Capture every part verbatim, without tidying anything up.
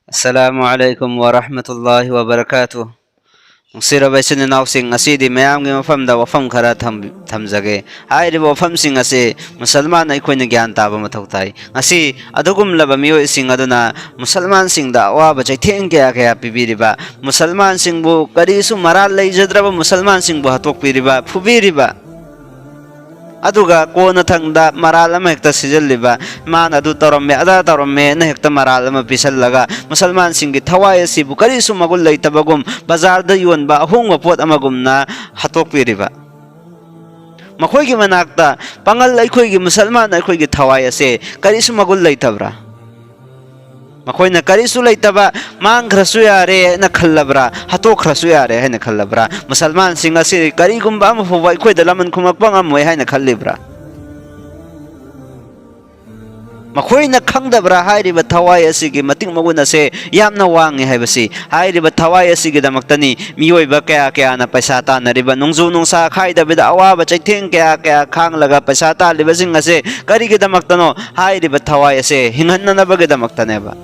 ꯑꯁꯂꯥꯃꯨ ꯑꯂꯥꯏꯀꯨꯝ ꯋꯥꯔꯍꯃꯇꯨꯜꯂꯥꯍꯤ ꯋꯥꯕꯔꯀꯥꯇꯨ꯫ ꯅꯨꯡꯁꯤꯔꯕ ꯏꯆꯤꯟ ꯏꯅꯥꯎꯁꯤꯡ, ꯉꯁꯤꯗꯤ ꯃꯌꯥꯝꯒꯤ ꯃꯐꯝꯗ ꯋꯥꯐꯝ ꯈꯔ ꯊꯝ-, ꯊꯝꯖꯒꯦ꯫ ꯍꯥꯏꯔꯤꯕ ꯋꯥꯐꯝꯁꯤꯡ ꯑꯁꯤ ꯃꯨꯁꯜꯃꯥꯟ ꯑꯩꯈꯣꯏꯅ ꯒ꯭ꯌꯥꯟ ꯇꯥꯕ ꯃꯊꯧ ꯇꯥꯏ꯫ ꯉꯁꯤ ꯑꯗꯨꯒꯨꯝꯂꯕ ꯃꯤꯑꯣꯏꯁꯤꯡ ꯑꯗꯨꯅ ꯃꯨꯁꯜꯃꯥꯟꯁꯤꯡꯗ ꯑꯋꯥꯕ ꯆꯩꯊꯦꯡ ꯀꯌꯥ ꯀꯌꯥ ꯄꯤꯕꯤꯔꯤꯕ, ꯃꯨꯁꯜꯃꯥꯟꯁꯤꯡꯕꯨ ꯀꯔꯤꯁꯨ ꯃꯔꯥꯜ ꯂꯩꯖꯗ꯭ꯔꯕ ꯃꯨꯁꯜꯃꯥꯟꯁꯤꯡꯕꯨ ꯍꯥꯠꯇꯣꯛꯄꯤꯔꯤꯕ, ꯐꯨꯕꯤꯔꯤꯕ, ꯑꯗꯨꯒ ꯀꯣꯟꯅꯊꯪꯗ ꯃꯔꯥꯜ ꯑꯃ ꯍꯦꯛꯇ ꯁꯤꯖꯤꯜꯂꯤꯕ, ꯃꯥꯅ ꯑꯗꯨ ꯇꯧꯔꯝꯃꯦ, ꯑꯗꯥ ꯇꯧꯔꯝꯃꯦꯅ ꯍꯦꯛꯇ ꯃꯔꯥꯜ ꯑꯃ ꯄꯤꯁꯜꯂꯒ, ꯃꯨꯁꯜꯃꯥꯟꯁꯤꯡꯒꯤ ꯊꯋꯥꯏ ꯑꯁꯤꯕꯨ ꯀꯔꯤꯁꯨ ꯃꯒꯨꯟ ꯂꯩꯇꯕꯒꯨꯝ, ꯕꯖꯥꯔꯗ ꯌꯣꯟꯕ ꯑꯍꯣꯡꯕ ꯄꯣꯠ ꯑꯃꯒꯨꯝꯅ ꯍꯥꯠꯇꯣꯛꯄꯤꯔꯤꯕ, ꯃꯈꯣꯏꯒꯤ ꯃꯅꯥꯛꯇ ꯄꯥꯉꯜ ꯑꯩꯈꯣꯏꯒꯤ, ꯃꯨꯁꯜꯃꯥꯟ ꯑꯩꯈꯣꯏꯒꯤ ꯊꯋꯥꯏ ꯑꯁꯦ ꯀꯔꯤꯁꯨ ꯃꯒꯨꯟ ꯂꯩꯇꯕ꯭ꯔꯥ? ꯃꯈꯣꯏꯅ ꯀꯔꯤꯁꯨ ꯂꯩꯇꯕ, ꯃꯥꯡꯈ꯭ꯔꯁꯨ ꯌꯥꯔꯦ ꯍꯥꯏꯅ ꯈꯜꯂꯕ꯭ꯔꯥ? ꯍꯥꯠꯇꯣꯛꯈ꯭ꯔꯁꯨ ꯌꯥꯔꯦ ꯍꯥꯏꯅ ꯈꯜꯂꯕ꯭ꯔꯥ? ꯃꯨꯁꯜꯃꯥꯟꯁꯤꯡ ꯑꯁꯤ ꯀꯔꯤꯒꯨꯝꯕ ꯑꯃ ꯐꯥꯎꯕ ꯑꯩꯈꯣꯏꯗ ꯂꯃꯟ ꯈꯨꯝꯃꯛꯄ ꯉꯝꯃꯣꯏ ꯍꯥꯏꯅ ꯈꯜꯂꯤꯕ꯭ꯔꯥ? ꯃꯈꯣꯏꯅ ꯈꯪꯗꯕ꯭ꯔꯥ ꯍꯥꯏꯔꯤꯕ ꯊꯋꯥꯏ ꯑꯁꯤꯒꯤ ꯃꯇꯤꯛ ꯃꯒꯨꯟ ꯑꯁꯦ ꯌꯥꯝꯅ ꯋꯥꯡꯉꯤ ꯍꯥꯏꯕꯁꯤ? ꯍꯥꯏꯔꯤꯕ ꯊꯋꯥꯏ ꯑꯁꯤꯒꯤꯗꯃꯛꯇꯅꯤ ꯃꯤꯑꯣꯏꯕ ꯀꯌꯥ ꯀꯌꯥꯅ ꯄꯩꯁꯥ ꯇꯥꯟꯅꯔꯤꯕ, ꯅꯣꯡꯖꯨ ꯅꯨꯡꯁꯥ ꯈꯥꯏꯗꯕꯤꯗ ꯑꯋꯥꯕ ꯆꯩꯊꯦꯡ ꯀꯌꯥ ꯀꯌꯥ ꯈꯥꯡꯂꯒ ꯄꯩꯁꯥ ꯇꯥꯜꯂꯤꯕꯁꯤꯡ ꯑꯁꯦ꯫ ꯀꯔꯤꯒꯤꯗꯃꯛꯇꯅꯣ? ꯍꯥꯏꯔꯤꯕ ꯊꯋꯥꯏ ꯑꯁꯦ ꯍꯤꯡꯍꯟꯅꯅꯕꯒꯤꯗꯃꯛꯇꯅꯦꯕ꯫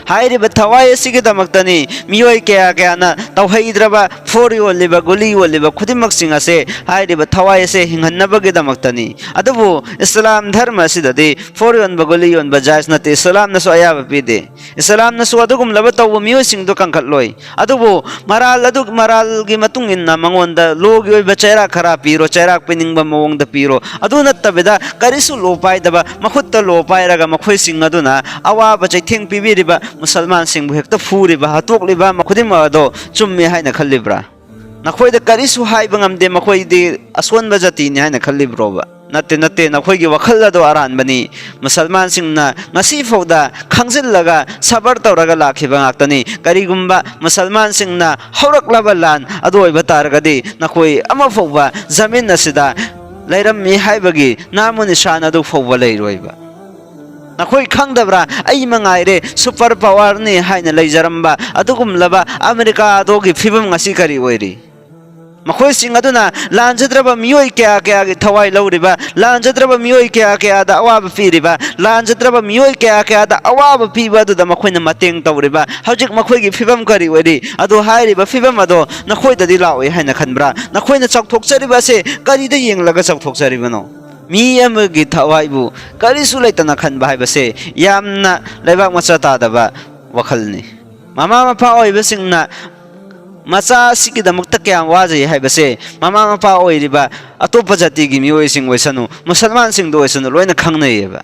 ꯍꯥꯏꯔꯤꯕ ꯊꯋꯥꯏ ꯑꯁꯤꯒꯤꯗꯃꯛꯇꯅꯤ ꯃꯤꯑꯣꯏ ꯀꯌꯥ ꯀꯌꯥꯅ ꯇꯧꯍꯩꯗ꯭ꯔꯕ ꯐꯣꯔ ꯌꯣꯜꯂꯤꯕ, ꯒꯨꯂꯤ ꯌꯣꯜꯂꯤꯕ ꯈꯨꯗꯤꯡꯃꯛꯁꯤꯡ ꯑꯁꯦ ꯍꯥꯏꯔꯤꯕ ꯊꯋꯥꯏ ꯑꯁꯦ ꯍꯤꯡꯍꯟꯅꯕꯒꯤꯗꯃꯛꯇꯅꯤ꯫ ꯑꯗꯨꯕꯨ ꯏꯁꯂꯥꯝ ꯙꯔꯃ ꯑꯁꯤꯗꯗꯤ ꯐꯣꯔ ꯌꯣꯟꯕ, ꯒꯨꯂꯤ ꯌꯣꯟꯕ ꯖꯥꯏꯖ ꯅꯠꯇꯦ, ꯏꯁꯂꯥꯝꯅꯁꯨ ꯑꯌꯥꯕ ꯄꯤꯗꯦ꯫ ꯏꯁꯂꯥꯝꯅꯁꯨ ꯑꯗꯨꯒꯨꯝꯂꯕ ꯇꯧꯕ ꯃꯤꯑꯣꯏꯁꯤꯡꯗꯨ ꯀꯟꯈꯠꯂꯣꯏ꯫ ꯑꯗꯨꯕꯨ ꯃꯔꯥꯜ ꯑꯗꯨ, ꯃꯔꯥꯜꯒꯤ ꯃꯇꯨꯡ ꯏꯟꯅ ꯃꯉꯣꯟꯗ ꯂꯣꯒꯤ ꯑꯣꯏꯕ ꯆꯩꯔꯥꯛ ꯈꯔ ꯄꯤꯔꯣ, ꯆꯩꯔꯥꯛ ꯄꯤꯅꯤꯡꯕ ꯃꯑꯣꯡꯗ ꯄꯤꯔꯣ꯫ ꯑꯗꯨ ꯅꯠꯇꯕꯤꯗ ꯀꯔꯤꯁꯨ ꯂꯣ ꯄꯥꯏꯗꯕ, ꯃꯈꯨꯠꯇ ꯂꯣ ꯄꯥꯏꯔꯒ ꯃꯈꯣꯏꯁꯤꯡ ꯑꯗꯨꯅ ꯑꯋꯥꯕ ꯆꯩꯊꯦꯡ ꯄꯤꯕꯤꯔꯤꯕ, ꯃꯨꯁꯜꯃꯥꯟꯁꯤꯡꯕꯨ ꯍꯦꯛꯇ ꯐꯨꯔꯤꯕ, ꯍꯥꯠꯇꯣꯛꯂꯤꯕ ꯈꯨꯗꯤꯡꯃꯛ ꯑꯗꯣ ꯆꯨꯝꯃꯤ ꯍꯥꯏꯅ ꯈꯜꯂꯤꯕ꯭ꯔꯥ? ꯅꯈꯣꯏꯗ ꯀꯔꯤꯁꯨ ꯍꯥꯏꯕ ꯉꯝꯗꯦ, ꯃꯈꯣꯏꯗꯤ ꯑꯁꯣꯟꯕ ꯖꯥꯇꯤꯅꯤ ꯍꯥꯏꯅ ꯈꯜꯂꯤꯕ꯭ꯔꯣꯕ? ꯅꯠꯇꯦ, ꯅꯠꯇꯦ, ꯅꯈꯣꯏꯒꯤ ꯋꯥꯈꯜ ꯑꯗꯣ ꯑꯔꯥꯟꯕꯅꯤ꯫ ꯃꯨꯁꯜꯃꯥꯟꯁꯤꯡꯅ ꯉꯁꯤ ꯐꯥꯎꯗ ꯈꯥꯡꯖꯤꯜꯂꯒ ꯁꯕꯔ ꯇꯧꯔꯒ ꯂꯥꯛꯈꯤꯕ ꯉꯥꯛꯇꯅꯤ꯫ ꯀꯔꯤꯒꯨꯝꯕ ꯃꯨꯁꯜꯃꯥꯟꯁꯤꯡꯅ ꯍꯧꯔꯛꯂꯕ ꯂꯥꯟ ꯑꯗꯨ ꯑꯣꯏꯕ ꯇꯥꯔꯒꯗꯤ ꯅꯈꯣꯏ ꯑꯃ ꯐꯥꯎꯕ ꯖꯃꯤꯟ ꯑꯁꯤꯗ ꯂꯩꯔꯝꯃꯤ ꯍꯥꯏꯕꯒꯤ ꯅꯥꯃꯨ ꯅꯤꯁꯥꯟ ꯑꯗꯨ ꯐꯥꯎꯕ ꯂꯩꯔꯣꯏꯕ꯫ ꯅꯈꯣꯏ ꯈꯪꯗꯕ꯭ꯔꯥ? ꯑꯩ ꯃꯉꯥꯏꯔꯦ ꯁꯨꯄꯔ ꯄꯋꯥꯔꯅꯤ ꯍꯥꯏꯅ ꯂꯩꯖꯔꯝꯕ ꯑꯗꯨꯒꯨꯝꯂꯕ ꯑꯃꯦꯔꯤꯀꯥ ꯑꯗꯨꯒꯤ ꯐꯤꯕꯝ ꯉꯁꯤ ꯀꯔꯤ ꯑꯣꯏꯔꯤ? ꯃꯈꯣꯏꯁꯤꯡ ꯑꯗꯨꯅ ꯂꯥꯟꯖꯗ꯭ꯔꯕ ꯃꯤꯑꯣꯏ ꯀꯌꯥ ꯀꯌꯥꯒꯤ ꯊꯋꯥꯏ ꯂꯧꯔꯤꯕ, ꯂꯥꯟꯖꯗ꯭ꯔꯕ ꯃꯤꯑꯣꯏ ꯀꯌꯥ ꯀꯌꯥꯗ ꯑꯋꯥꯕ ꯄꯤꯔꯤꯕ, ꯂꯥꯟꯖꯗ꯭ꯔꯕ ꯃꯤꯑꯣꯏ ꯀꯌꯥ ꯀꯌꯥꯗ ꯑꯋꯥꯕ ꯄꯤꯕ ꯑꯗꯨꯗ ꯃꯈꯣꯏꯅ ꯃꯇꯦꯡ ꯇꯧꯔꯤꯕ, ꯍꯧꯖꯤꯛ ꯃꯈꯣꯏꯒꯤ ꯐꯤꯕꯝ ꯀꯔꯤ ꯑꯣꯏꯔꯤ? ꯑꯗꯨ ꯍꯥꯏꯔꯤꯕ ꯐꯤꯕꯝ ꯑꯗꯣ ꯅꯈꯣꯏꯗꯗꯤ ꯂꯥꯛꯑꯣꯏ ꯍꯥꯏꯅ ꯈꯟꯕ꯭ꯔꯥ? ꯅꯈꯣꯏꯅ ꯆꯥꯎꯊꯣꯛꯆꯔꯤꯕ ꯑꯁꯦ ꯀꯔꯤꯗ ꯌꯦꯡꯂꯒ ꯆꯥꯎꯊꯣꯛꯆꯔꯤꯕꯅꯣ? ꯃꯤ ꯑꯃꯒꯤ ꯊꯋꯥꯏꯕꯨ ꯀꯔꯤꯁꯨ ꯂꯩꯇꯅ ꯈꯟꯕ ꯍꯥꯏꯕꯁꯦ ꯌꯥꯝꯅ ꯂꯩꯕꯥꯛ ꯃꯆꯥ ꯇꯥꯗꯕ ꯋꯥꯈꯜꯅꯤ꯫ ꯃꯃꯥ ꯃꯄꯥ ꯑꯣꯏꯕꯁꯤꯡꯅ ꯃꯆꯥ ꯑꯁꯤꯒꯤꯗꯃꯛꯇ ꯀꯌꯥꯝ ꯋꯥꯖꯩ ꯍꯥꯏꯕꯁꯦ ꯃꯃꯥ ꯃꯄꯥ ꯑꯣꯏꯔꯤꯕ ꯑꯇꯣꯞꯄ ꯖꯥꯇꯤꯒꯤ ꯃꯤꯑꯣꯏꯁꯤꯡ ꯑꯣꯏꯁꯅꯨ, ꯃꯨꯁꯜꯃꯥꯟꯁꯤꯡꯗ ꯑꯣꯏꯁꯅꯨ, ꯂꯣꯏꯅ ꯈꯪꯅꯩꯌꯦꯕ꯫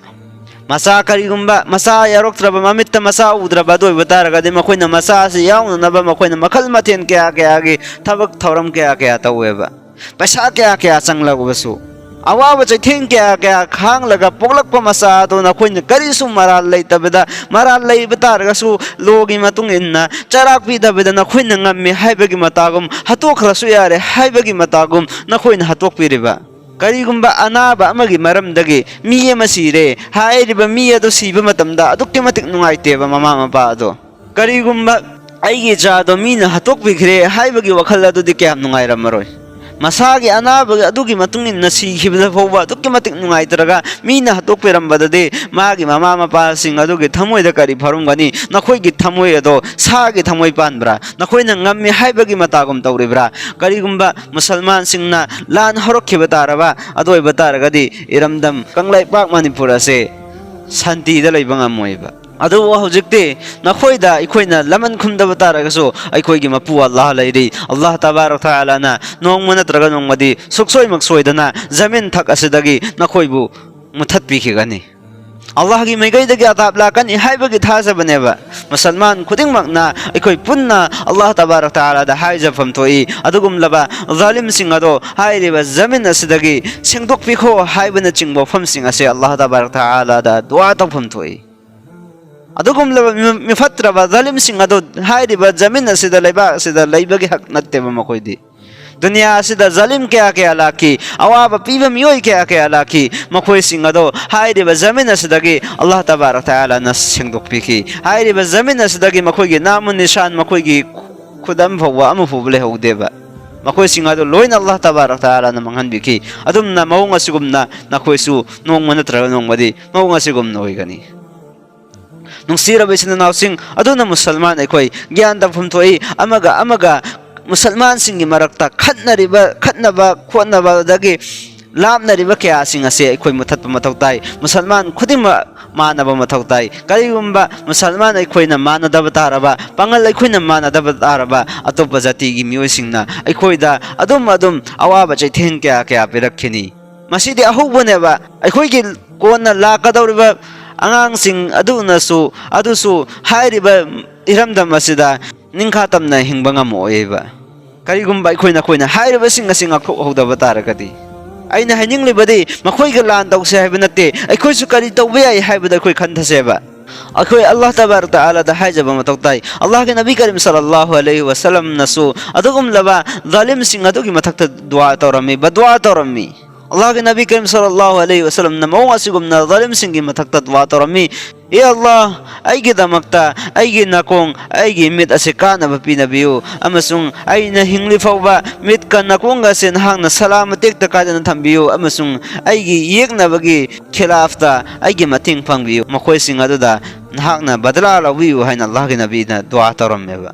ꯃꯆꯥ ꯀꯔꯤꯒꯨꯝꯕ ꯃꯆꯥ ꯌꯥꯎꯔꯛꯇ꯭ꯔꯕ, ꯃꯃꯤꯠꯇ ꯃꯆꯥ ꯎꯗ꯭ꯔꯕ ꯑꯗꯨ ꯑꯣꯏꯕ ꯇꯥꯔꯒꯗꯤ ꯃꯈꯣꯏꯅ ꯃꯆꯥ ꯑꯁꯤ ꯌꯥꯎꯅꯅꯕ ꯃꯈꯣꯏꯅ ꯃꯈꯜ ꯃꯊꯦꯜ ꯀꯌꯥ ꯀꯌꯥꯒꯤ ꯊꯕꯛ ꯊꯧꯔꯝ ꯀꯌꯥ ꯀꯌꯥ ꯇꯧꯋꯦꯕ꯫ ꯄꯩꯁꯥ ꯀꯌꯥ ꯀꯌꯥ ꯆꯪꯂꯕꯁꯨ, ꯑꯋꯥꯕ ꯆꯩꯊꯦꯡ ꯀꯌꯥ ꯀꯌꯥ ꯈꯥꯡꯂꯒ ꯄꯣꯛꯂꯛꯄ ꯃꯆꯥ ꯑꯗꯨ ꯅꯈꯣꯏꯅ ꯀꯔꯤꯁꯨ ꯃꯔꯥꯜ ꯂꯩꯇꯕꯗ, ꯃꯔꯥꯜ ꯂꯩꯕ ꯇꯥꯔꯒꯁꯨ ꯂꯣꯒꯤ ꯃꯇꯨꯡ ꯏꯟꯅ ꯆꯔꯥꯛ ꯄꯤꯗꯕꯗ ꯅꯈꯣꯏꯅ ꯉꯝꯃꯤ ꯍꯥꯏꯕꯒꯤ ꯃꯇꯥꯒꯨꯝ, ꯍꯥꯠꯇꯣꯛꯈ꯭ꯔꯁꯨ ꯌꯥꯔꯦ ꯍꯥꯏꯕꯒꯤ ꯃꯇꯥꯒꯨꯝ ꯅꯈꯣꯏꯅ ꯍꯥꯠꯇꯣꯛꯄꯤꯔꯤꯕ꯫ ꯀꯔꯤꯒꯨꯝꯕ ꯑꯅꯥꯕ ꯑꯃꯒꯤ ꯃꯔꯝꯗꯒꯤ ꯃꯤ ꯑꯃ ꯁꯤꯔꯦ, ꯍꯥꯏꯔꯤꯕ ꯃꯤ ꯑꯗꯨ ꯁꯤꯕ ꯃꯇꯝꯗ ꯑꯗꯨꯛꯀꯤ ꯃꯇꯤꯛ ꯅꯨꯡꯉꯥꯏꯇꯦꯕ ꯃꯃꯥ ꯃꯄꯥ ꯑꯗꯣ꯫ ꯀꯔꯤꯒꯨꯝꯕ ꯑꯩꯒꯤ ꯏꯆꯥꯗꯣ ꯃꯤꯅ ꯍꯥꯠꯇꯣꯛꯄꯤꯈ꯭ꯔꯦ ꯍꯥꯏꯕꯒꯤ ꯋꯥꯈꯜ ꯑꯗꯨꯗꯤ ꯀꯌꯥꯝ ꯅꯨꯡꯉꯥꯏꯔꯝꯃꯔꯣꯏ꯫ ꯃꯁꯥꯒꯤ ꯑꯅꯥꯕ ꯑꯗꯨꯒꯤ ꯃꯇꯨꯡ ꯏꯟꯅ ꯁꯤꯈꯤꯕꯗ ꯐꯥꯎꯕ ꯑꯗꯨꯛꯀꯤ ꯃꯇꯤꯛ ꯅꯨꯡꯉꯥꯏꯇ꯭ꯔꯒ ꯃꯤꯅ ꯍꯥꯠꯇꯣꯛꯄꯤꯔꯝꯕꯗꯗꯤ ꯃꯥꯒꯤ ꯃꯃꯥ ꯃꯄꯥꯁꯤꯡ ꯑꯗꯨꯒꯤ ꯊꯃꯣꯏꯗ ꯀꯔꯤ ꯐꯥꯎꯔꯝꯒꯅꯤ? ꯅꯈꯣꯏꯒꯤ ꯊꯃꯣꯏ ꯑꯗꯣ ꯁꯥꯒꯤ ꯊꯃꯣꯏ ꯄꯥꯟꯕ꯭ꯔꯥ? ꯅꯈꯣꯏꯅ ꯉꯝꯃꯤ ꯍꯥꯏꯕꯒꯤ ꯃꯇꯥꯒꯨꯝ ꯇꯧꯔꯤꯕ꯭ꯔꯥ? ꯀꯔꯤꯒꯨꯝꯕ ꯃꯨꯁꯜꯃꯥꯟꯁꯤꯡꯅ ꯂꯥꯟ ꯍꯧꯔꯛꯈꯤꯕ ꯇꯥꯔꯕ ꯑꯗꯨ ꯑꯣꯏꯕ ꯇꯥꯔꯒꯗꯤ ꯏꯔꯝꯗꯝ ꯀꯪꯂꯩꯄꯥꯛ ꯃꯅꯤꯄꯨꯔ ꯑꯁꯦ ꯁꯥꯟꯇꯤꯗ ꯂꯩꯕ ꯉꯝꯃꯣꯏꯕ꯫ ꯑꯗꯨꯕꯨ ꯍꯧꯖꯤꯛꯇꯤ ꯅꯈꯣꯏꯗ ꯑꯩꯈꯣꯏꯅ ꯂꯃꯟ ꯈꯨꯝꯗꯕ ꯇꯥꯔꯒꯁꯨ ꯑꯩꯈꯣꯏꯒꯤ ꯃꯄꯨ ꯑꯜꯂꯥꯍ ꯂꯩꯔꯤ꯫ ꯑꯜꯂꯥꯍ ꯇꯕꯥꯔꯛ ꯇꯥꯂꯥꯅ ꯅꯣꯡꯃ ꯅꯠꯇ꯭ꯔꯒ ꯅꯣꯡꯃꯗꯤ ꯁꯨꯛꯁꯣꯏꯃꯛ ꯁꯣꯏꯗꯅ ꯖꯃꯤꯟ ꯊꯛ ꯑꯁꯤꯗꯒꯤ ꯅꯈꯣꯏꯕꯨ ꯃꯨꯊꯠꯄꯤꯈꯤꯒꯅꯤ꯫ ꯑꯜꯂꯥꯍꯒꯤ ꯃꯥꯏꯀꯩꯗꯒꯤ ꯑꯗꯥꯕ ꯂꯥꯛꯀꯅꯤ ꯍꯥꯏꯕꯒꯤ ꯊꯥꯖꯕꯅꯦꯕ꯫ ꯃꯨꯁꯜꯃꯥꯟ ꯈꯨꯗꯤꯡꯃꯛꯅ ꯑꯩꯈꯣꯏ ꯄꯨꯟꯅ ꯑꯜꯂꯥꯍ ꯇꯕꯥꯔꯛ ꯇꯥꯂꯥꯗ ꯍꯥꯏꯖꯐꯝ ꯊꯣꯛꯏ꯫ ꯑꯗꯨꯒꯨꯝꯂꯕ ꯖꯥꯂꯤꯝꯁꯤꯡ ꯑꯗꯣ ꯍꯥꯏꯔꯤꯕ ꯖꯃꯤꯟ ꯑꯁꯤꯗꯒꯤ ꯁꯦꯡꯗꯣꯛꯄꯤꯈꯣ ꯍꯥꯏꯕꯅꯆꯤꯡꯕ ꯋꯥꯐꯝꯁꯤꯡ ꯑꯁꯦ ꯑꯜꯂꯥꯍ ꯇꯕꯥꯔꯛ ꯇꯥꯂꯥꯗ ꯗꯨꯋꯥ ꯇꯧꯐꯝ ꯊꯣꯛꯏ꯫ ꯑꯗꯨꯒꯨꯝꯂꯕ ꯃꯤ-, ꯃꯤꯐꯠꯇ꯭ꯔꯕ ꯖꯥꯂꯤꯝꯁꯤꯡ ꯑꯗꯣ ꯍꯥꯏꯔꯤꯕ ꯖꯃꯤꯟ ꯑꯁꯤꯗ, ꯂꯩꯕꯥꯛ ꯑꯁꯤꯗ ꯂꯩꯕꯒꯤ ꯍꯛ ꯅꯠꯇꯦꯕ ꯃꯈꯣꯏꯗꯤ꯫ ꯗꯨꯅꯤꯌꯥ ꯑꯁꯤꯗ ꯖꯥꯂꯤꯝ ꯀꯌꯥ ꯀꯌꯥ ꯂꯥꯛꯈꯤ, ꯑꯋꯥꯕ ꯄꯤꯕ ꯃꯤꯑꯣꯏ ꯀꯌꯥ ꯀꯌꯥ ꯂꯥꯛꯈꯤ, ꯃꯈꯣꯏꯁꯤꯡ ꯑꯗꯣ ꯍꯥꯏꯔꯤꯕ ꯖꯃꯤꯟ ꯑꯁꯤꯗꯒꯤ ꯑꯜꯂꯥꯍ ꯇꯕꯥꯔꯛ ꯇꯥꯂꯥꯅ ꯁꯦꯡꯗꯣꯛꯄꯤꯈꯤ꯫ ꯍꯥꯏꯔꯤꯕ ꯖꯃꯤꯟ ꯑꯁꯤꯗꯒꯤ ꯃꯈꯣꯏꯒꯤ ꯅꯥꯃꯨ ꯅꯤꯁꯥꯟ, ꯃꯈꯣꯏꯒꯤ ꯈꯨꯗꯝ ꯐꯥꯎꯕ ꯑꯃ ꯐꯥꯎꯕ ꯂꯩꯍꯧꯗꯦꯕ꯫ ꯃꯈꯣꯏꯁꯤꯡ ꯑꯗꯨ ꯂꯣꯏꯅ ꯑꯜꯂꯥꯍ ꯇꯕꯥꯔꯛ ꯇꯥꯂꯥꯅ ꯃꯥꯡꯍꯟꯕꯤꯈꯤ꯫ ꯑꯗꯨꯝꯅ ꯃꯑꯣꯡ ꯑꯁꯤꯒꯨꯝꯅ ꯅꯈꯣꯏꯁꯨ ꯅꯣꯡꯃ ꯅꯠꯇ꯭ꯔꯒ ꯅꯣꯡꯃꯗꯤ ꯃꯑꯣꯡ ꯑꯁꯤꯒꯨꯝꯅ ꯑꯣꯏꯒꯅꯤ꯫ ꯅꯨꯡꯁꯤꯔꯕ ꯏꯆꯤꯟ ꯏꯅꯥꯎꯁꯤꯡ, ꯑꯗꯨꯅ ꯃꯨꯁꯜꯃꯥꯟ ꯑꯩꯈꯣꯏ ꯒ꯭ꯌꯥꯟ ꯇꯧꯐꯝ ꯊꯣꯛꯏ꯫ ꯑꯃꯒ ꯑꯃꯒ ꯃꯨꯁꯜꯃꯥꯟꯁꯤꯡꯒꯤ ꯃꯔꯛꯇ ꯈꯠꯅꯔꯤꯕ, ꯈꯠꯅꯕ ꯈꯣꯠꯅꯕꯗꯒꯤ ꯂꯥꯞꯅꯔꯤꯕ ꯀꯌꯥꯁꯤꯡ ꯑꯁꯤ ꯑꯩꯈꯣꯏ ꯃꯨꯊꯠꯄ ꯃꯊꯧ ꯇꯥꯏ꯫ ꯃꯨꯁꯜꯃꯥꯟ ꯈꯨꯗꯤꯡꯃꯛ ꯃꯥꯟꯅꯕ ꯃꯊꯧ ꯇꯥꯏ꯫ ꯀꯔꯤꯒꯨꯝꯕ ꯃꯨꯁꯜꯃꯥꯟ ꯑꯩꯈꯣꯏꯅ ꯃꯥꯟꯅꯗꯕ ꯇꯥꯔꯕ, ꯄꯥꯉꯜ ꯑꯩꯈꯣꯏꯅ ꯃꯥꯟꯅꯗꯕ ꯇꯥꯔꯕ, ꯑꯇꯣꯞꯄ ꯖꯥꯇꯤꯒꯤ ꯃꯤꯑꯣꯏꯁꯤꯡꯅ ꯑꯩꯈꯣꯏꯗ ꯑꯗꯨꯝ ꯑꯗꯨꯝ ꯑꯋꯥꯕ ꯆꯩꯊꯦꯡ ꯀꯌꯥ ꯀꯌꯥ ꯄꯤꯔꯛꯈꯤꯅꯤ꯫ ꯃꯁꯤꯗꯤ ꯑꯍꯧꯕꯅꯦꯕ꯫ ꯑꯩꯈꯣꯏꯒꯤ ꯀꯣꯟꯅ ꯂꯥꯛꯀꯗꯧꯔꯤꯕ ꯑꯉꯥꯡꯁꯤꯡ ꯑꯗꯨꯅꯁꯨ, ꯑꯗꯨꯁꯨ ꯍꯥꯏꯔꯤꯕ ꯏꯔꯝꯗꯝ ꯑꯁꯤꯗ ꯅꯤꯡꯈꯥ ꯇꯝꯅ ꯍꯤꯡꯕ ꯉꯝꯃꯛꯑꯣꯏꯕ꯫ ꯀꯔꯤꯒꯨꯝꯕ ꯑꯩꯈꯣꯏ ꯅꯈꯣꯏꯅ ꯍꯥꯏꯔꯤꯕꯁꯤꯡ ꯑꯁꯤ ꯉꯥꯛꯊꯣꯛꯍꯧꯗꯕ ꯇꯥꯔꯒꯗꯤ꯫ ꯑꯩꯅ ꯍꯥꯏꯅꯤꯡꯂꯤꯕꯗꯤ, ꯃꯈꯣꯏꯒ ꯂꯥꯟ ꯇꯧꯁꯦ ꯍꯥꯏꯕ ꯅꯠꯇꯦ, ꯑꯩꯈꯣꯏꯁꯨ ꯀꯔꯤ ꯇꯧꯕ ꯌꯥꯏ ꯍꯥꯏꯕꯗꯨ ꯑꯩꯈꯣꯏ ꯈꯟꯊꯁꯦꯕ꯫ ꯑꯩꯈꯣꯏ ꯑꯜꯂꯥꯍ ꯇꯕꯥꯔꯛ ꯇꯥꯂꯥꯗ ꯍꯥꯏꯖꯕ ꯃꯊꯧ ꯇꯥꯏ꯫ ꯑꯜꯂꯥꯍꯒꯤ ꯅꯕꯤ ꯀꯔꯤꯝ ꯁꯜꯂꯜꯂꯥꯍꯨ ꯑꯂꯩꯍꯤ ꯋꯁꯜꯂꯝꯅꯁꯨ ꯑꯗꯨꯒꯨꯝꯂꯕ ꯖꯥꯂꯤꯝꯁꯤꯡ ꯑꯗꯨꯒꯤ ꯃꯊꯛꯇ ꯗꯨꯋꯥ ꯇꯧꯔꯝꯃꯤ, ꯕꯗꯨꯋꯥ ꯇꯧꯔꯝꯃꯤ꯫ ꯑꯜꯂꯥꯍꯒꯤ ꯅꯕꯤ ꯀꯔꯤꯝ ꯁꯜꯂꯜꯂꯥꯍꯨ ꯑꯂꯩꯍꯤ ꯋꯁꯜꯂꯝꯅ ꯃꯑꯣꯡ ꯑꯁꯤꯒꯨꯝꯅ ꯖꯥꯂꯤꯝꯁꯤꯡꯒꯤ ꯃꯊꯛꯇ ꯗꯨꯋꯥ ꯇꯧꯔꯝꯃꯤ, "ꯑꯦ ꯑꯜꯂꯥꯍ, ꯑꯩꯒꯤꯗꯃꯛꯇ ꯑꯩꯒꯤ ꯅꯥꯀꯣꯡ, ꯑꯩꯒꯤ ꯃꯤꯠ ꯑꯁꯤ ꯀꯥꯟꯅꯕ ꯄꯤꯅꯕꯤꯌꯨ, ꯑꯃꯁꯨꯡ ꯑꯩꯅ ꯍꯤꯡꯂꯤ ꯐꯥꯎꯕ ꯃꯤꯠꯀ ꯅꯥꯀꯣꯡꯒ ꯑꯁꯤ ꯅꯍꯥꯛꯅ ꯁꯂꯥꯃꯠ ꯇꯦꯛꯇ ꯀꯥꯏꯗꯅ ꯊꯝꯕꯤꯌꯨ, ꯑꯃꯁꯨꯡ ꯑꯩꯒꯤ ꯌꯦꯛꯅꯕꯒꯤ ꯈꯤꯂꯥꯐꯇ ꯑꯩꯒꯤ ꯃꯇꯦꯡ ꯄꯥꯡꯕꯤꯌꯨ, ꯃꯈꯣꯏꯁꯤꯡ ꯑꯗꯨꯗ ꯅꯍꯥꯛꯅ ꯕꯗꯂꯥ ꯂꯧꯕꯤꯌꯨ" ꯍꯥꯏꯅ ꯑꯜꯂꯥꯍꯒꯤ ꯅꯕꯤꯅ ꯗꯨꯋꯥ ꯇꯧꯔꯝꯃꯦꯕ꯫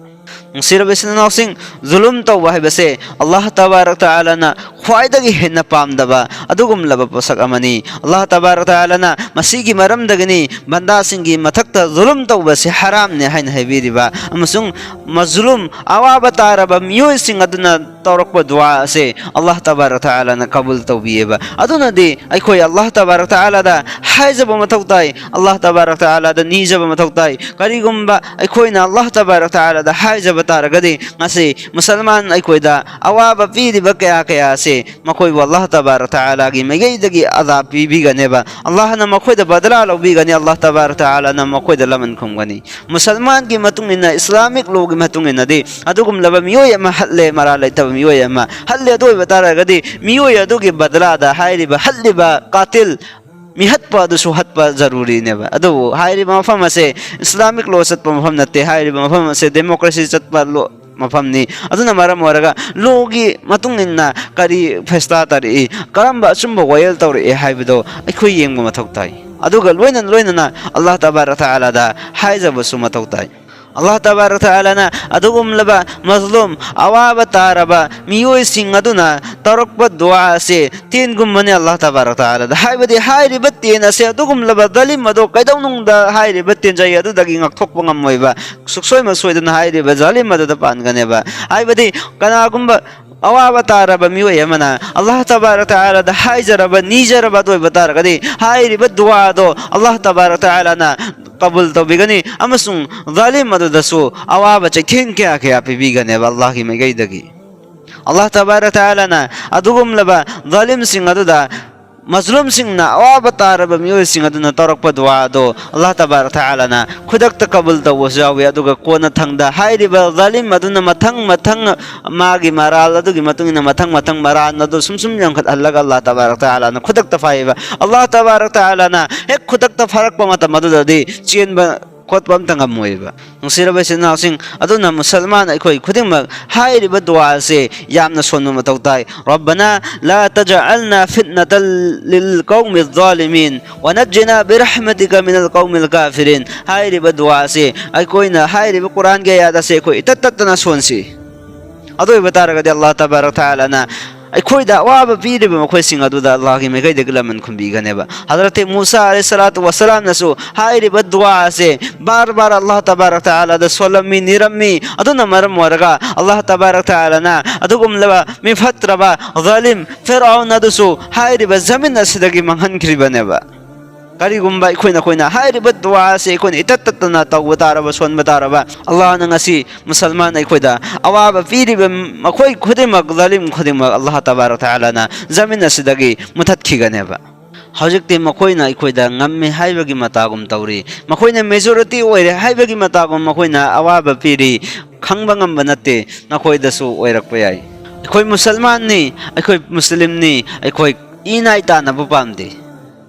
ꯅꯨꯡꯁꯤꯔꯕ ꯏꯆꯤꯟ ꯏꯅꯥꯎꯁꯤꯡ, ꯖꯨꯂꯨꯝ ꯇꯧꯕ ꯍꯥꯏꯕꯁꯦ ꯑꯜꯂꯥꯍ ꯇꯕꯥꯔꯛ ꯇꯥꯂꯥꯅ ꯈ꯭ꯋꯥꯏꯗꯒꯤ ꯍꯦꯟꯅ ꯄꯥꯝꯗꯕ ꯑꯗꯨꯒꯨꯝꯂꯕ ꯄꯣꯠꯁꯛ ꯑꯃꯅꯤ꯫ ꯑꯜꯂꯥꯍ ꯇꯕꯥꯔꯛ ꯇꯥꯂꯥꯅ ꯃꯁꯤꯒꯤ ꯃꯔꯝꯗꯒꯤꯅꯤ ꯕꯟꯗꯥꯁꯤꯡꯒꯤ ꯃꯊꯛꯇ ꯖꯨꯂꯨꯝ ꯇꯧꯕꯁꯦ ꯍꯔꯥꯝꯅꯦ ꯍꯥꯏꯅ ꯍꯥꯏꯕꯤꯔꯤꯕ, ꯑꯃꯁꯨꯡ ꯃꯖꯂꯨꯝ, ꯑꯋꯥꯕ ꯇꯥꯔꯕ ꯃꯤꯑꯣꯏꯁꯤꯡ ꯑꯗꯨꯅ ꯇꯧꯔꯛꯄ ꯗꯨꯋꯥ ꯑꯁꯦ ꯑꯜꯂꯥꯍ ꯇꯕꯥꯔꯛ ꯇꯥꯂꯥꯅ ꯀꯕꯨꯜ ꯇꯧꯕꯤꯌꯦꯕ꯫ ꯑꯗꯨꯅꯗꯤ ꯑꯩꯈꯣꯏ ꯑꯜꯂꯥꯍ ꯇꯕꯥꯔꯛ ꯇꯥꯂꯥꯗ ꯍꯥꯏꯖꯕ ꯃꯊꯧ ꯇꯥꯏ, ꯑꯜꯂꯥꯍ ꯇꯕꯥꯔꯛ ꯇꯥꯂꯥꯗ ꯅꯤꯖꯕ ꯃꯊꯧ ꯇꯥꯏ꯫ ꯀꯔꯤꯒꯨꯝꯕ ꯑꯩꯈꯣꯏꯅ ꯑꯜꯂꯥꯍ ꯇꯕꯥꯔꯛ ꯇꯥꯂꯥꯗ ꯍꯥꯏꯖꯕ ꯇꯥꯔꯒꯗꯤ, ꯉꯁꯤ ꯃꯨꯁꯜꯃꯥꯟ ꯑꯩꯈꯣꯏꯗ ꯑꯋꯥꯕ ꯄꯤꯔꯤꯕ ꯀꯌꯥ ꯀꯌꯥ ꯑꯁꯤ ꯃꯈꯣꯏꯕꯨ ꯑꯜꯂꯥꯍ ꯇꯕꯥꯔꯛ ꯇꯥꯂꯥꯒꯤ ꯃꯥꯏꯀꯩꯗꯒꯤ ꯑꯗꯥꯕ ꯄꯤꯕꯤꯒꯅꯦꯕ꯫ ꯑꯜꯂꯥꯍꯅ ꯃꯈꯣꯏꯗ ꯕꯗꯂꯥ ꯂꯧꯕꯤꯒꯅꯤ, ꯑꯜꯂꯥꯍ ꯇꯕꯥꯔꯛ ꯇꯥꯂꯥꯅ ꯃꯈꯣꯏꯗ ꯂꯃꯟ ꯈꯨꯝꯒꯅꯤ꯫ ꯃꯨꯁꯜꯃꯥꯟꯒꯤ ꯃꯇꯨꯡ ꯏꯟꯅ, ꯏꯁꯂꯥꯃꯤꯛ ꯂꯣꯒꯤ ꯃꯇꯨꯡ ꯏꯟꯅꯗꯤ, ꯑꯗꯨꯒꯨꯝꯂꯕ ꯃꯤꯑꯣꯏ ꯑꯃ ꯍꯠꯂꯦ, ꯃꯔꯥꯜ ꯂꯩꯇꯕ ꯃꯤꯑꯣꯏ ꯑꯃ ꯍꯠꯂꯦ, ꯑꯗꯨ ꯑꯣꯏꯕ ꯇꯥꯔꯒꯗꯤ ꯃꯤꯑꯣꯏ ꯑꯗꯨꯒꯤ ꯕꯗꯂꯥꯗ ꯍꯥꯏꯔꯤꯕ ꯍꯠꯂꯤꯕ ꯀꯥꯇꯤꯜ, ꯃꯤꯍꯠꯄ ꯑꯗꯨꯁꯨ ꯍꯠꯄ ꯖꯔꯨꯔꯤꯅꯦꯕ꯫ ꯑꯗꯨꯕꯨ ꯍꯥꯏꯔꯤꯕ ꯃꯐꯝ ꯑꯁꯦ ꯏꯁꯂꯥꯃꯤꯛ ꯂꯣ ꯆꯠꯄ ꯃꯐꯝ ꯅꯠꯇꯦ, ꯍꯥꯏꯔꯤꯕ ꯃꯐꯝ ꯑꯁꯦ ꯗꯦꯃꯣꯀ꯭ꯔꯦꯁꯤ ꯆꯠꯄ ꯂꯣ, ꯃꯐꯝꯅꯤ꯫ ꯑꯗꯨꯅ ꯃꯔꯝ ꯑꯣꯏꯔꯒ ꯂꯣꯒꯤ ꯃꯇꯨꯡ ꯏꯟꯅ ꯀꯔꯤ ꯐꯦꯁꯇꯥ ꯇꯥꯔꯛꯏ, ꯀꯔꯝꯕ ꯑꯆꯨꯝꯕ ꯋꯥꯌꯦꯜ ꯇꯧꯔꯛꯏ ꯍꯥꯏꯕꯗꯣ ꯑꯩꯈꯣꯏ ꯌꯦꯡꯕ ꯃꯊꯧ ꯇꯥꯏ꯫ ꯑꯗꯨꯒ ꯂꯣꯏꯅ ꯂꯣꯏꯅꯅ ꯑꯜꯂꯥꯍ ꯇꯕꯥꯔꯛ ꯇꯥꯂꯥꯗ ꯍꯥꯏꯖꯕꯁꯨ ꯃꯊꯧ ꯇꯥꯏ꯫ ꯑꯜꯂꯥꯍ ꯇꯕꯥꯔꯛ ꯇꯥꯂꯥꯅ ꯑꯗꯨꯒꯨꯝꯂꯕ ꯃꯖꯂꯨꯝ, ꯑꯋꯥꯕ ꯇꯥꯔꯕ ꯃꯤꯑꯣꯏꯁꯤꯡ ꯑꯗꯨꯅ ꯇꯧꯔꯛꯄ ꯗꯨꯋꯥ ꯑꯁꯦ ꯇꯦꯟꯒꯨꯝꯕꯅꯤ ꯑꯜꯂꯥꯍ ꯇꯕꯥꯔꯛ ꯇꯥꯂꯥꯗ꯫ ꯍꯥꯏꯕꯗꯤ ꯍꯥꯏꯔꯤꯕ ꯇꯦꯟ ꯑꯁꯦ ꯑꯗꯨꯒꯨꯝꯂꯕ ꯖꯥꯂꯤꯝ ꯑꯗꯣ ꯀꯩꯗꯧꯅꯨꯡꯗ ꯍꯥꯏꯔꯤꯕ ꯇꯦꯟꯖꯩ ꯑꯗꯨꯗꯒꯤ ꯉꯥꯛꯊꯣꯛꯄ ꯉꯝꯃꯣꯏꯕ, ꯁꯨꯛꯁꯣꯏ ꯃꯁꯣꯏꯗꯅ ꯍꯥꯏꯔꯤꯕ ꯖꯥꯂꯤꯝ ꯑꯗꯨꯗ ꯄꯥꯟꯒꯅꯦꯕ꯫ ꯍꯥꯏꯕꯗꯤ ꯀꯅꯥꯒꯨꯝꯕ ꯑꯋꯥꯕ ꯇꯥꯔꯕ ꯃꯤꯑꯣꯏ ꯑꯃꯅ ꯑꯜꯂꯥꯍ ꯇꯕꯥꯔꯛ ꯇꯥꯂꯥꯗ ꯍꯥꯏꯖꯔꯕ, ꯅꯤꯖꯔꯕ ꯑꯗꯨ ꯑꯣꯏꯕ ꯇꯥꯔꯒꯗꯤ, ꯍꯥꯏꯔꯤꯕ ꯗꯨꯋꯥ ꯑꯗꯣ ꯑꯜꯂꯥꯍ ꯇꯕꯥꯔꯛ ꯇꯥꯂꯥꯅ ꯀꯕꯨꯜ ꯇꯧꯕꯤꯒꯅꯤ ꯑꯃꯁꯨꯡ ꯖꯥꯂꯤꯝ ꯑꯗꯨꯗꯁꯨ ꯑꯋꯥꯕ ꯆꯩꯊꯦꯡ ꯀꯌꯥ ꯀꯌꯥ ꯄꯤꯕꯤꯒꯅꯦꯕ ꯑꯜꯂꯥꯍꯒꯤ ꯃꯥꯏꯀꯩꯗꯒꯤ꯫ ꯑꯜꯂꯥꯍ ꯇꯕꯥꯔꯛ ꯇꯥꯂꯥꯅ ꯑꯗꯨꯒꯨꯝꯂꯕ ꯖꯥꯂꯤꯝꯁꯤꯡ ꯑꯗꯨꯗ, ꯃꯖꯂꯨꯝꯁꯤꯡꯅ, ꯑꯋꯥꯕ ꯇꯥꯔꯕ ꯃꯤꯑꯣꯏꯁꯤꯡ ꯑꯗꯨꯅ ꯇꯧꯔꯛꯄ ꯗꯨꯋꯥ ꯑꯗꯣ ꯑꯜꯂꯥꯍ ꯇꯕꯥꯔꯛ ꯇꯥꯂꯥꯅ ꯈꯨꯗꯛꯇ ꯀꯕꯨꯜ ꯇꯧꯕꯁꯨ ꯌꯥꯎꯏ꯫ ꯑꯗꯨꯒ ꯀꯣꯟꯅꯊꯪꯗ ꯍꯥꯏꯔꯤꯕ ꯖꯥꯂꯤꯝ ꯑꯗꯨꯅ ꯃꯊꯪ ꯃꯊꯪ ꯃꯥꯒꯤ ꯃꯔꯥꯜ ꯑꯗꯨꯒꯤ ꯃꯇꯨꯡ ꯏꯟꯅ ꯃꯊꯪ ꯃꯊꯪ ꯃꯔꯥꯜ ꯑꯗꯨ ꯁꯨꯝ ꯁꯨꯝ ꯌꯥꯝꯈꯠꯍꯜꯂꯒ ꯑꯜꯂꯥꯍ ꯇꯕꯥꯔꯛ ꯇꯥꯂꯥꯅ ꯈꯨꯗꯛꯇ ꯐꯥꯏꯕ꯫ ꯑꯜꯂꯥꯍ ꯇꯕꯥꯔꯛ ꯇꯥꯂꯥꯅ ꯍꯦꯛ ꯈꯨꯗꯛꯇ ꯐꯥꯔꯛꯄ ꯃꯇꯝ ꯑꯗꯨꯗꯗꯤ ꯆꯦꯟꯕ ꯈꯣꯠꯄ ꯑꯝꯇ ꯉꯝꯃꯣꯏꯕ꯫ ꯅꯨꯡꯁꯤꯔꯕ ꯏꯆꯤꯟ ꯏꯅꯥꯎꯁꯤꯡ, ꯑꯗꯨꯅ ꯃꯨꯁꯜꯃꯥꯟ ꯑꯩꯈꯣꯏ ꯈꯨꯗꯤꯡꯃꯛ ꯍꯥꯏꯔꯤꯕ ꯗꯨꯋꯥ ꯑꯁꯦ ꯌꯥꯝꯅ ꯁꯣꯟꯕ ꯃꯊꯧ ꯇꯥꯏ꯫ ربنا لا تجعلنا فتنة للقوم الظالمين ونجنا برحمتك من القوم الكافرين ꯍꯥꯏꯔꯤꯕ ꯗꯨꯋꯥ ꯑꯁꯦ ꯑꯩꯈꯣꯏꯅ ꯍꯥꯏꯔꯤꯕ ꯀꯨꯔꯥꯟꯒꯤ ꯑꯌꯥꯠ ꯑꯁꯦ ꯑꯩꯈꯣꯏ ꯏꯇꯠ ꯇꯠꯇꯅ ꯁꯣꯟꯁꯤ꯫ ꯑꯗꯨ ꯑꯣꯏꯕ ꯇꯥꯔꯒꯗꯤ ꯑꯜꯂꯥꯍ ꯇꯕꯥꯔꯛ ꯇꯥꯂꯥꯅ ꯑꯩꯈꯣꯏꯗ ꯑꯋꯥꯕ ꯄꯤꯔꯤꯕ ꯃꯈꯣꯏꯁꯤꯡ ꯑꯗꯨꯗ ꯑꯜꯂꯥꯍꯒꯤ ꯃꯥꯏꯀꯩꯗꯒꯤ ꯂꯃꯟ ꯈꯨꯝꯕꯤꯒꯅꯦꯕ꯫ ꯍꯖꯔꯠ ꯃꯨꯁꯥ ꯑꯂꯩꯍꯤ ꯁꯂꯥꯇꯨ ꯋꯥꯁꯂꯥꯝꯅꯁꯨ ꯍꯥꯏꯔꯤꯕ ꯗꯨꯋꯥ ꯑꯁꯦ ꯕꯥꯔ ꯕꯥꯔ ꯑꯜꯂꯥꯍ ꯇꯕꯥꯔꯛ ꯇꯥꯂꯥꯗ ꯁꯣꯜꯂꯝꯃꯤ, ꯅꯤꯔꯝꯃꯤ꯫ ꯑꯗꯨꯅ ꯃꯔꯝ ꯑꯣꯏꯔꯒ ꯑꯜꯂꯥꯍ ꯇꯕꯥꯔꯛ ꯇꯥꯂꯥꯅ ꯑꯗꯨꯒꯨꯝꯂꯕ ꯃꯤ ꯐꯠꯇ꯭ꯔꯕ ꯖꯥꯂꯤꯝ ꯐꯤꯔꯥꯎꯟ ꯑꯗꯨꯁꯨ ꯍꯥꯏꯔꯤꯕ ꯖꯃꯤꯟ ꯑꯁꯤꯗꯒꯤ ꯃꯥꯡꯍꯟꯈ꯭ꯔꯤꯕꯅꯦꯕ꯫ ꯀꯔꯤꯒꯨꯝꯕ ꯑꯩꯈꯣꯏꯅ, ꯑꯩꯈꯣꯏꯅ ꯍꯥꯏꯔꯤꯕ ꯗꯨꯋꯥ ꯑꯁꯤ ꯑꯩꯈꯣꯏꯅ ꯏꯇꯠ ꯇꯠꯇꯅ ꯇꯧꯕ ꯇꯥꯔꯕ, ꯁꯣꯟꯕ ꯇꯥꯔꯕ, ꯑꯜꯂꯥꯍꯅ ꯉꯁꯤ ꯃꯨꯁꯜꯃꯥꯟ ꯑꯩꯈꯣꯏꯗ ꯑꯋꯥꯕ ꯄꯤꯔꯤꯕ ꯃꯈꯣꯏ ꯈꯨꯗꯤꯡꯃꯛ, ꯖꯥꯂꯤꯝ ꯈꯨꯗꯤꯡꯃꯛ ꯑꯜꯂꯥꯍ ꯇꯕꯥꯔꯛ ꯇꯥꯂꯥꯅ ꯖꯃꯤꯟ ꯑꯁꯤꯗꯒꯤ ꯃꯨꯊꯠꯈꯤꯒꯅꯦꯕ꯫ ꯍꯧꯖꯤꯛꯇꯤ ꯃꯈꯣꯏꯅ ꯑꯩꯈꯣꯏꯗ ꯉꯝꯃꯤ ꯍꯥꯏꯕꯒꯤ ꯃꯇꯥꯒꯨꯝ ꯇꯧꯔꯤ, ꯃꯈꯣꯏꯅ ꯃꯦꯖꯣꯔꯤꯇꯤ ꯑꯣꯏꯔꯦ ꯍꯥꯏꯕꯒꯤ ꯃꯇꯥꯒꯨꯝ ꯃꯈꯣꯏꯅ ꯑꯋꯥꯕ ꯄꯤꯔꯤ꯫ ꯈꯪꯕ ꯉꯝꯕ ꯅꯠꯇꯦ, ꯅꯈꯣꯏꯗꯁꯨ ꯑꯣꯏꯔꯛꯄ ꯌꯥꯏ꯫ ꯑꯩꯈꯣꯏ ꯃꯨꯁꯜꯃꯥꯟꯅꯤ, ꯑꯩꯈꯣꯏ ꯃꯨꯁꯂꯤꯝꯅꯤ, ꯑꯩꯈꯣꯏ ꯏꯅꯥꯏ ꯇꯥꯟꯅꯕ ꯄꯥꯝꯗꯦ꯫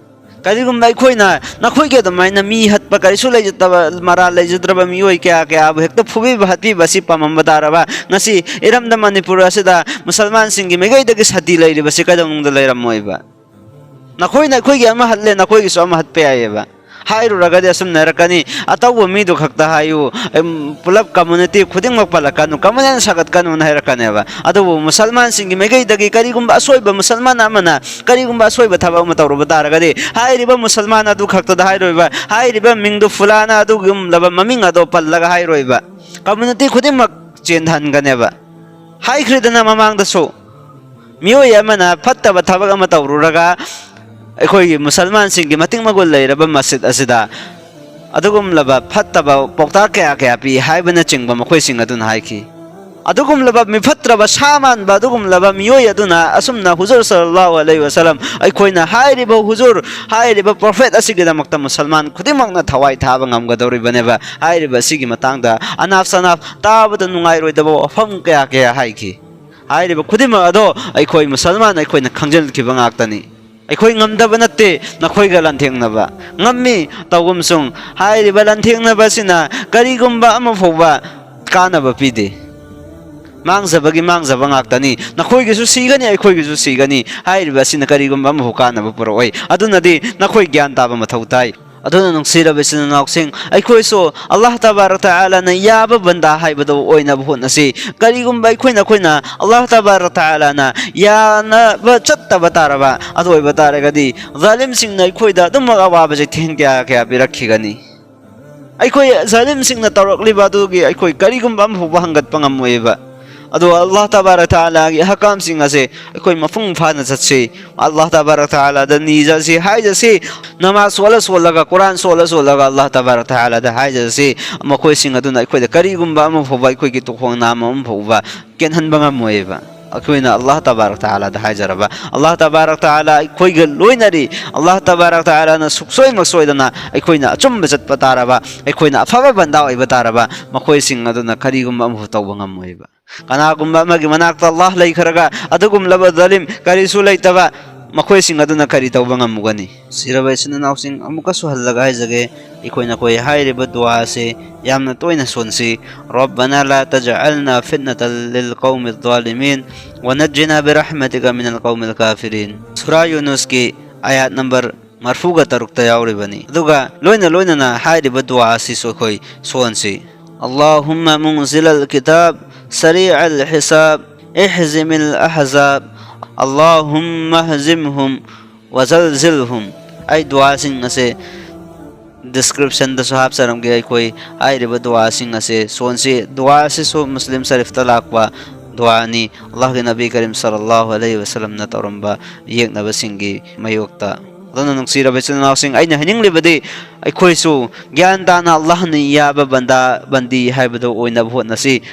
ꯀꯔꯤꯒꯨꯝꯕ ꯑꯩꯈꯣꯏꯅ ꯅꯈꯣꯏꯒꯤ ꯑꯗꯨꯃꯥꯏꯅ ꯃꯤ ꯍꯠꯄ, ꯀꯔꯤꯁꯨ ꯂꯩꯖꯗꯕ, ꯃꯔꯥꯜ ꯂꯩꯖꯗ꯭ꯔꯕ ꯃꯤꯑꯣꯏ ꯀꯌꯥ ꯀꯌꯥꯕꯨ ꯍꯦꯛꯇ ꯐꯨꯕꯤꯕ ꯍꯠꯄꯤꯕ ꯑꯁꯤ ꯄꯥꯝꯃꯝꯕ ꯇꯥꯔꯕ, ꯉꯁꯤ ꯏꯔꯝꯗꯝ ꯃꯅꯤꯄꯨꯔ ꯑꯁꯤꯗ ꯃꯨꯁꯜꯃꯥꯟꯁꯤꯡꯒꯤ ꯃꯥꯏꯀꯩꯗꯒꯤ ꯁꯇꯤ ꯂꯩꯔꯤꯕꯁꯤ ꯀꯩꯗꯧꯅꯨꯡꯗ ꯂꯩꯔꯝꯃꯣꯏꯕ꯫ ꯅꯈꯣꯏꯅ ꯑꯩꯈꯣꯏꯒꯤ ꯑꯃ ꯍꯠꯂꯦ, ꯅꯈꯣꯏꯒꯤꯁꯨ ꯑꯃ ꯍꯠꯄ ꯌꯥꯏꯑꯕ꯫ ꯍꯥꯏꯔꯨꯔꯒꯗꯤ ꯑꯁꯨꯝꯅ ꯍꯥꯏꯔꯛꯀꯅꯤ, "ꯑꯇꯧꯕ ꯃꯤꯗꯨ ꯈꯛꯇ ꯍꯥꯏꯌꯨ, ꯄꯨꯂꯞ ꯀꯝꯃꯨꯅꯤꯇꯤ ꯈꯨꯗꯤꯡꯃꯛ ꯄꯜꯂꯛꯀꯅꯨ, ꯀꯃꯟ ꯁꯥꯒꯠꯀꯅꯨꯅ" ꯍꯥꯏꯔꯛꯀꯅꯦꯕ꯫ ꯑꯗꯨꯕꯨ ꯃꯨꯁꯜꯃꯥꯟꯁꯤꯡꯒꯤ ꯃꯥꯏꯀꯩꯗꯒꯤ ꯀꯔꯤꯒꯨꯝꯕ ꯑꯁꯣꯏꯕ, ꯃꯨꯁꯜꯃꯥꯟ ꯑꯃꯅ ꯀꯔꯤꯒꯨꯝꯕ ꯑꯁꯣꯏꯕ ꯊꯕꯛ ꯑꯃ ꯇꯧꯔꯨꯕ ꯇꯥꯔꯒꯗꯤ, ꯍꯥꯏꯔꯤꯕ ꯃꯨꯁꯜꯃꯥꯟ ꯑꯗꯨ ꯈꯛꯇꯗ ꯍꯥꯏꯔꯣꯏꯕ, ꯍꯥꯏꯔꯤꯕ ꯃꯤꯡꯗꯨ ꯐꯨꯂꯥꯅ ꯑꯗꯨꯒꯨꯝꯂꯕ ꯃꯃꯤꯡ ꯑꯗꯣ ꯄꯜꯂꯒ ꯍꯥꯏꯔꯣꯏꯕ꯫ ꯀꯝꯃꯨꯅꯤꯇꯤ ꯈꯨꯗꯤꯡꯃꯛ ꯆꯦꯟꯊꯍꯟꯒꯅꯦꯕ꯫ ꯍꯥꯏꯈ꯭ꯔꯤꯗꯅ ꯃꯃꯥꯡꯗꯁꯨ, ꯃꯤꯑꯣꯏ ꯑꯃꯅ ꯐꯠꯇꯕ ꯊꯕꯛ ꯑꯃ ꯇꯧꯔꯨꯔꯒ ꯑꯩꯈꯣꯏꯒꯤ ꯃꯨꯁꯜꯃꯥꯟꯁꯤꯡꯒꯤ ꯃꯇꯤꯛ ꯃꯒꯨꯟ ꯂꯩꯔꯕ ꯃꯁꯖꯤꯗ ꯑꯁꯤꯗ ꯑꯗꯨꯒꯨꯝꯂꯕ ꯐꯠꯇꯕ ꯄꯥꯎꯇꯥꯛ ꯀꯌꯥ ꯀꯌꯥ ꯄꯤ ꯍꯥꯏꯕꯅꯆꯤꯡꯕ ꯃꯈꯣꯏꯁꯤꯡ ꯑꯗꯨꯅ ꯍꯥꯏꯈꯤ꯫ ꯑꯗꯨꯒꯨꯝꯂꯕ ꯃꯤꯐꯠꯇ꯭ꯔꯕ, ꯁꯥ ꯃꯥꯟꯕ ꯑꯗꯨꯒꯨꯝꯂꯕ ꯃꯤꯑꯣꯏ ꯑꯗꯨꯅ ꯑꯁꯨꯝꯅ ꯍꯨꯖꯨꯔ ꯁꯜꯂꯜꯂꯥꯍꯨ ꯑꯂꯩꯍꯤ ꯋꯥꯁꯂꯝ, ꯑꯩꯈꯣꯏꯅ ꯍꯥꯏꯔꯤꯕ ꯍꯨꯖꯨꯔ, ꯍꯥꯏꯔꯤꯕ ꯄ꯭ꯔꯣꯐꯦꯠ ꯑꯁꯤꯒꯤꯗꯃꯛꯇ ꯃꯨꯁꯜꯃꯥꯟ ꯈꯨꯗꯤꯡꯃꯛꯅ ꯊꯋꯥꯏ ꯊꯥꯕ ꯉꯝꯒꯗꯧꯔꯤꯕꯅꯦꯕ꯫ ꯍꯥꯏꯔꯤꯕ ꯑꯁꯤꯒꯤ ꯃꯇꯥꯡꯗ ꯑꯅꯥꯞ ꯁꯅꯥꯞ ꯇꯥꯕꯗ ꯅꯨꯡꯉꯥꯏꯔꯣꯏꯗꯕ ꯋꯥꯐꯝ ꯀꯌꯥ ꯀꯌꯥ ꯍꯥꯏꯈꯤ꯫ ꯍꯥꯏꯔꯤꯕ ꯈꯨꯗꯤꯡꯃꯛ ꯑꯗꯣ ꯑꯩꯈꯣꯏ ꯃꯨꯁꯜꯃꯥꯟ ꯑꯩꯈꯣꯏꯅ ꯈꯪꯖꯤꯟꯈꯤꯕ ꯉꯥꯛꯇꯅꯤ꯫ ꯑꯩꯈꯣꯏ ꯉꯝꯗꯕ ꯅꯠꯇꯦ ꯅꯈꯣꯏꯒ ꯂꯥꯟꯊꯦꯡꯅꯕ꯫ ꯉꯝꯃꯤ꯫ ꯇꯧꯒꯨꯝꯁꯨꯡ ꯍꯥꯏꯔꯤꯕ ꯂꯥꯟꯊꯦꯡꯅꯕ ꯑꯁꯤꯅ ꯀꯔꯤꯒꯨꯝꯕ ꯑꯃ ꯐꯥꯎꯕ ꯀꯥꯟꯅꯕ ꯄꯤꯗꯦ꯫ ꯃꯥꯡꯖꯕꯒꯤ ꯃꯥꯡꯖꯕ ꯉꯥꯛꯇꯅꯤ꯫ ꯅꯈꯣꯏꯒꯤꯁꯨ ꯁꯤꯒꯅꯤ, ꯑꯩꯈꯣꯏꯒꯤꯁꯨ ꯁꯤꯒꯅꯤ꯫ ꯍꯥꯏꯔꯤꯕ ꯑꯁꯤꯅ ꯀꯔꯤꯒꯨꯝꯕ ꯑꯃꯐꯥꯎ ꯀꯥꯟꯅꯕ ꯄꯨꯔꯛꯑꯣꯏ꯫ ꯑꯗꯨꯅꯗꯤ ꯅꯈꯣꯏ ꯒ꯭ꯌꯥꯟ ꯇꯥꯕ ꯃꯊꯧ ꯇꯥꯏ꯫ ꯑꯗꯨꯅ ꯅꯨꯡꯁꯤꯔꯕ ꯏꯆꯤꯟ ꯏꯅꯥꯎꯁꯤꯡ, ꯑꯩꯈꯣꯏꯁꯨ ꯑꯜꯂꯥꯍ ꯇꯕꯥꯔꯛ ꯇꯥꯂꯥꯅ ꯌꯥꯕ ꯕꯟꯗꯥ ꯍꯥꯏꯕꯗꯨ ꯑꯣꯏꯅꯕ ꯍꯣꯠꯅꯁꯤ꯫ ꯀꯔꯤꯒꯨꯝꯕ ꯑꯩꯈꯣꯏꯅ, ꯑꯩꯈꯣꯏꯅ ꯑꯜꯂꯥꯍ ꯇꯕꯥꯔꯛ ꯇꯥꯂꯥꯅ ꯌꯥꯅꯕ ꯆꯠꯇꯕ ꯇꯥꯔꯕ, ꯑꯗꯨ ꯑꯣꯏꯕ ꯇꯥꯔꯒꯗꯤ ꯖꯥꯂꯤꯝꯁꯤꯡꯅ ꯑꯩꯈꯣꯏꯗ ꯑꯗꯨꯝꯃꯛ ꯑꯋꯥꯕ ꯆꯩꯊꯦꯡ ꯀꯌꯥ ꯀꯌꯥ ꯄꯤꯔꯛꯈꯤꯒꯅꯤ꯫ ꯑꯩꯈꯣꯏ ꯖꯥꯂꯤꯝꯁꯤꯡꯅ ꯇꯧꯔꯛꯂꯤꯕ ꯑꯗꯨꯒꯤ ꯑꯩꯈꯣꯏ ꯀꯔꯤꯒꯨꯝꯕ ꯑꯃꯐꯥꯎꯕ ꯍꯪꯒꯠꯄ ꯉꯝꯃꯣꯏꯕ꯫ ꯑꯗꯣ ꯑꯜꯂꯥꯍ ꯇꯕꯥꯔꯛ ꯇꯥꯂꯥꯒꯤ ꯑꯍꯀꯥꯝꯁꯤꯡ ꯑꯁꯦ ꯑꯩꯈꯣꯏ ꯃꯄꯨꯡ ꯐꯥꯅ ꯆꯠꯁꯤ꯫ ꯑꯜꯂꯥꯍ ꯇꯕꯥꯔꯛ ꯇꯥꯂꯥꯗ ꯅꯤꯖꯁꯤ, ꯍꯥꯏꯖꯁꯤ꯫ ꯅꯃꯥꯖ ꯁꯣꯜꯂ ꯁꯣꯜꯂꯒ, ꯀꯨꯔꯥꯟ ꯁꯣꯜꯂ ꯁꯣꯜꯂꯒ ꯑꯜꯂꯥꯍ ꯇꯕꯥꯔꯛ ꯇꯥꯂꯥꯗ ꯍꯥꯏꯖꯁꯤ꯫ ꯃꯈꯣꯏꯁꯤꯡ ꯑꯗꯨꯅ ꯑꯩꯈꯣꯏꯗ ꯀꯔꯤꯒꯨꯝꯕ ꯑꯃ ꯐꯥꯎꯕ, ꯑꯩꯈꯣꯏꯒꯤ ꯇꯨꯈꯣꯡ ꯅꯥꯝꯃ ꯑꯃ ꯐꯥꯎꯕ ꯀꯦꯟꯍꯟꯕ ꯉꯝꯃꯣꯏꯕ꯫ ꯑꯩꯈꯣꯏꯅ ꯑꯜꯂꯥꯍ ꯇꯕꯥꯔꯛ ꯇꯥꯂꯥꯗ ꯍꯥꯏꯖꯔꯕ, ꯑꯜꯂꯥꯍ ꯇꯕꯥꯔꯛ ꯇꯥꯂꯥ ꯑꯩꯈꯣꯏꯒ ꯂꯣꯏꯅꯔꯤ꯫ ꯑꯜꯂꯥꯍ ꯇꯕꯥꯔꯛ ꯇꯥꯂꯥꯅ ꯁꯨꯡꯁꯣꯏꯃꯛ ꯁꯣꯏꯗꯅ ꯑꯩꯈꯣꯏꯅ ꯑꯆꯨꯝꯕ ꯆꯠꯄ ꯇꯥꯔꯕ, ꯑꯩꯈꯣꯏꯅ ꯑꯐꯕ ꯕꯟꯗꯥ ꯑꯣꯏꯕ ꯇꯥꯔꯕ, ꯃꯈꯣꯏꯁꯤꯡ ꯑꯗꯨꯅ ꯀꯔꯤꯒꯨꯝꯕ ꯑꯃꯐꯥꯎ ꯇꯧꯕ ꯉꯝꯃꯣꯏꯕ꯫ ꯀꯅꯥꯒꯨꯝꯕ ꯑꯃꯒꯤ ꯃꯅꯥꯛꯇ ꯑꯜꯂꯥꯍ ꯂꯩꯈ꯭ꯔꯒ ꯑꯗꯨꯒꯨꯝꯂꯕ ꯖꯥꯂꯤꯝ ꯀꯔꯤꯁꯨ ꯂꯩꯇꯕ, ꯃꯈꯣꯏꯁꯤꯡ ꯑꯗꯨꯅ ꯀꯔꯤ ꯇꯧꯕ ꯉꯝꯃꯨꯒꯅꯤ? ꯁꯤꯔꯕ ꯏꯆꯤꯟ ꯏꯅꯥꯎꯁꯤꯡ, ꯑꯃꯨꯛꯀꯁꯨ ꯍꯜꯂꯒ ꯍꯥꯏꯖꯒꯦ, ꯑꯩꯈꯣꯏ ꯅꯈꯣꯏ ꯍꯥꯏꯔꯤꯕ ꯗꯨꯋꯥ ꯑꯁꯤ ꯌꯥꯝꯅ ꯇꯣꯏꯅ ꯁꯣꯟꯁꯤ꯫ ربنا لا تجعلنا فتنة للقوم الظالمين ونجنا برحمتك من القوم الكافرين. ꯁꯨꯔꯥ ꯌꯨꯅꯨꯁꯀꯤ ꯑꯥꯌꯥꯠ ꯅꯝꯕꯔ ꯃꯔꯐꯨꯒ ꯇꯔꯨꯛꯇ ꯌꯥꯎꯔꯤꯕꯅꯤ꯫ ꯑꯗꯨꯒ ꯂꯣꯏꯅ ꯂꯣꯏꯅꯅ ꯍꯥꯏꯔꯤꯕ ꯗꯨꯋꯥ ꯑꯁꯤꯁꯨ ꯑꯩꯈꯣꯏ ꯁꯣꯟꯁꯤ꯫ اللهم منزل الكتاب سريع الحساب اهزم الأحزاب اللهم اهزمهم وزلزلهم. ꯑꯩ ꯗꯨꯋꯥꯁꯤꯡ ꯑꯁꯦ ꯗꯤꯁꯀ꯭ꯔꯤꯞꯁꯟꯗꯁꯨ ꯍꯥꯞꯆꯔꯝꯒꯦ꯫ ꯑꯩꯈꯣꯏ ꯍꯥꯏꯔꯤꯕ ꯗꯨꯋꯥꯁꯤꯡ ꯑꯁꯦ ꯁꯣꯟꯁꯤ꯫ ꯗꯨꯋꯥ ꯑꯁꯤꯁꯨ ꯃꯨꯁꯂꯤꯝ ꯁꯔꯤꯐꯇ ꯂꯥꯛꯄ ꯗꯨꯋꯥꯅꯤ꯫ ꯑꯜꯂꯥꯍꯒꯤ ꯅꯕꯤ ꯀꯔꯤꯝ ꯁꯜꯂꯜꯂꯥꯍꯨ ꯑꯂꯩꯍꯤ ꯋꯁꯜꯂꯝꯅ ꯇꯧꯔꯝꯕ ꯌꯦꯛꯅꯕꯁꯤꯡꯒꯤ ꯃꯥꯌꯣꯛꯇ꯫ ꯑꯗꯨꯅ ꯅꯨꯡꯁꯤꯔꯕ ꯏꯆꯤꯟ ꯏꯅꯥꯎꯁꯤꯡ, ꯑꯩꯅ ꯍꯥꯏꯅꯤꯡꯂꯤꯕꯗꯤ ꯑꯩꯈꯣꯏꯁꯨ ꯒ꯭ꯌꯥꯟ ꯇꯥꯅ ꯑꯜꯂꯥꯍꯅ ꯌꯥꯕ ꯕꯟꯗꯥ ꯕꯟꯗꯤ ꯍꯥꯏꯕꯗꯨ ꯑꯣꯏꯅꯕ ꯍꯣꯠꯅꯁꯤ꯫